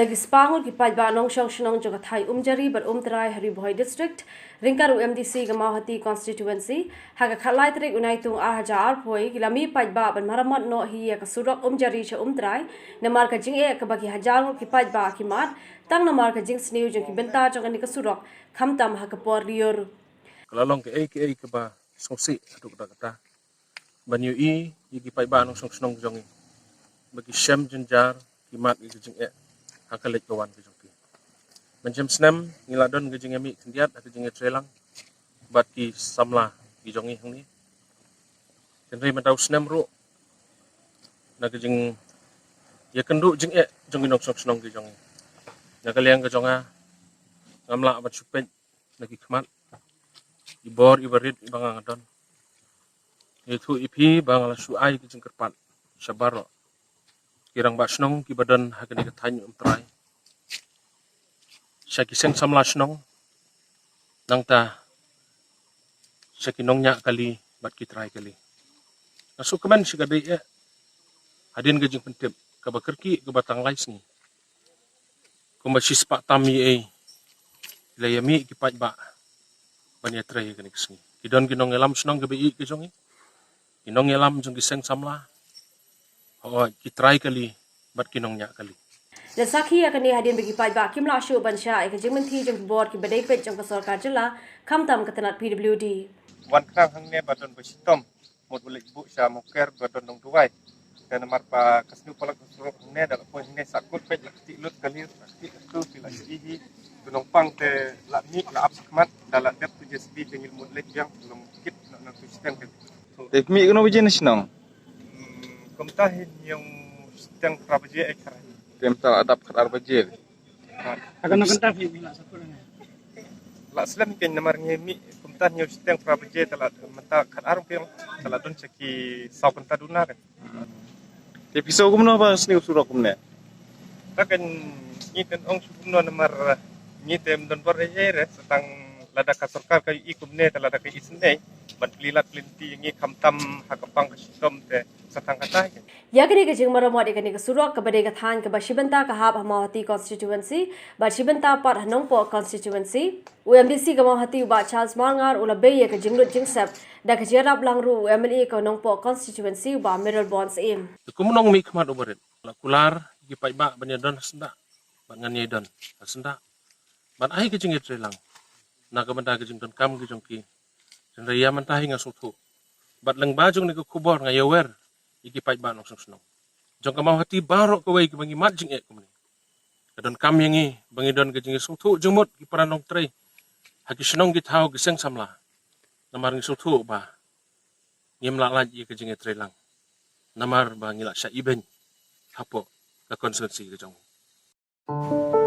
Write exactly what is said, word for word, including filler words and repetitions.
Ki spah ngut ki paidbah nongshong shnong jong ka thaiñ Umjari bad Umtrai ha Ri Bhoi District, ryngkat u MDC ka Mawhati Constituency, ha ka khatlai tarik u Naitung ar hajar arphew, ki la mih paidbah ban maramot noh hi ïa ka surok Umjari sha Umtrai, namar ka jingeh kaba ki hajar ngut ki paidbah ki mad, tang namar ka jingsniew jong ki bynta jong kane ka surok, khamtam ha ka por lyiur. Ka la long kaei kaei kaba sngewsih haduh katta katta ban ïohi ïa ki paidbah nongshong shnong jong ngi ba ki shem jynjar, ki mad ïa ka jingeh ha ka leit ka wan ka jong ki. Mynjem snem ngi la don ka jingïamih khyndiat ha ka jingïatreilang bad ki samla ki jong ngi hangne. Hynrei mynta u snem ruh, na ka jingïakynduh jingeh jong ki nongshong shnong ki jong ngi, na ka liang ka jong nga, ngam lah ban shu peit na ki khmat, i bor iba rit iba nga nga don. Ïathuh ïa phi ba nga la shu ai ka jingkyrpad sha baroh ki rangbah shnong kiba don ha kane ka thaiñ Umtrai, sha ki seng samla shnong, nangta sha ki nongñiah kali bad ki trai kali. Nga sngewkmen shi katdei eh hadien ka jingpyntip kaba kyrkieh kaba tang lai sngi, kumba shispah tam ïa ei, la ïamih ki paidbah ban ïatrei ïa kane ka sngi. Ki don ki nongïalam shnong kiba ïeit ki jong ngi, ki nongïalam jong ki seng samla, hooid, ki trai kali bad ki nongñiah kali. La sakhi ïa kane hadien ba ki paidbah kim lah shuh ban shah ïa ka jingmynthi jong ki bor kiba dei peit jong ka sorkar jylla, khamtam ka tnat PWD. Wan khnang hangne ba don ba shitom, mut u leit buh sha Mawker ba don nongduwai. Te namar ba ka sniew palat ka surok hangne, da la poi hangne sahkut, peit la ktieh lut kali, la ktieh katu, phi la ïohi hi. Tu nongpang te la mih, la ap shakhmat, da la dep tu JCB te ngi mut leit biang, long kit na, na tu shiteng te. Te mih kano baje na shnong? Hmm, kumta hi ñiew shiteng phra baje eh kara. Te mynta la dap khatar baje. Ha kano kynta phi la sahkut hangne? La slem kein namar ngi mih kumta ñiew shiteng phra baje, te la mynta khatar phi, te la don sha ki saw kynta duna kein. Te phi sngew kumno ba sniew surok kumne? Ta kein ngi tang ong shu kumno namar ngi te ym don bor ei ei re, sa tang lada ka sorkar ka ïohi kumne, te lada ka isynei ban plie lad plie lynti ïa ngi khamtam ha ka pang ka shitom, te sa tang kata hi kein. Ïa kane ka jingmaramot ïa kane ka surok kaba dei ka thaiñ kaba shi bynta ka hap ha Mawhati Constituency bad shi bynta pat ha Nongpoh Constituency, u MDC ka Mawhati u Bah Charles Marngar u la bei ïa ka jinglut jingsep da ka jingïarap lang ruh u MLA ka Nongpoh Constituency u Bah Mayralborn Syiem. Te kum u nongmihkhmat uba rit, la kular ïa ki paidbah ban ïadon ha syndah bad ngan ïai don ha syndah ban ai ka jingïatreilang na ka bynta ka jingdonkam ka jong ki. Hynrei ïa mynta hi nga sngewthuh bad lyngba jong kane ka khubor nga ïawer ïa ki paidbah nongshong shnong jong ka Mawhati baroh kawei kiba ngi mad jingeh kumne. Ka donkam ïa ngi ba ngi don ka jingïasngewthuh jingmut ki para nongtrei ha ki shnong ki thaw ki seng samla. Namar ngi sngewthuh ba ngim lah lait ïa ka jingïatreilang namar ba ngi la shah ibeiñ hapoh ka constituency ka jong ngi.